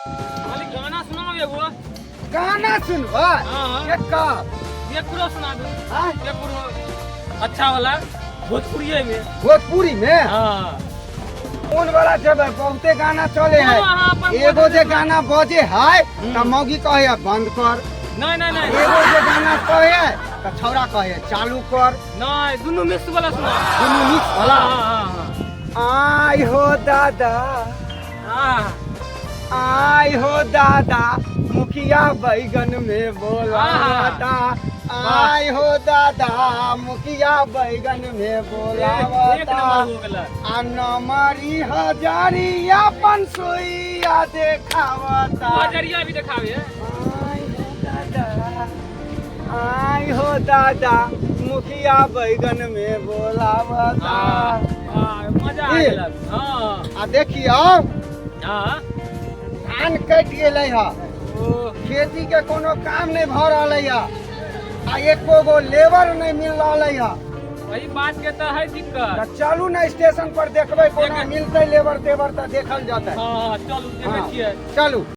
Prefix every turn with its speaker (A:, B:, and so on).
A: खाली गाना सुनाओ एगो।
B: गाना सुनबै?
A: हाँ।
B: केकर?
A: केकरो सुना दू।
B: आँय?
A: केकरो अच्छा वाला, भोजपुरिये में।
B: भोजपुरी में?
A: हाँ।
B: कोन वाला जेबै? बहुते गाना चले है।
A: हाँ, हाँ, अपन
B: एगो जे गाना बजे है
A: हम्म।
B: तऽ मौगी कहे है बंद कर।
A: नहीं नहीं नहीं।
B: एगो जे गाना कहे है तऽ छौड़ा कहे है चालू कर।
A: नहीं, दुनू मिक्स वाला सुनाओ।
B: दुनू मिक्स वाला?
A: हाँ हाँ हाँ।
B: आय हो दादा, आय हो दादा, मुखिया बैगन में बोलावता। आय हो दादा, मुखिया बैगन में
A: एक
B: बोलावता।
A: नंबर हो गेला।
B: आ नमरी हजारिया पंसोइया देखावता।
A: हजरिया भी देखावे।
B: आय हो दादा, आय हो दादा, मुखिया बैगन में बोलावता।
A: हाँ, हाँ, मजा आ
B: की?
A: गेल। हाँ।
B: आ देखियौ, धान कटि गेलै ह।
A: ओ।
B: खेती के कोनो काम नहि भऽ रहलै ह आ एको गो लेबर नहि मिल रहलै ह।
A: वही बात के तऽ है दिक्कत।
B: तऽ चलू ने स्टेशन पर, देखबै कोना
A: देखे-
B: मिलतै लेबर तेबर तऽ देखल जेतै।
A: हाँ, चलू, देखै
B: हाँ।
A: छियै।
B: चलू।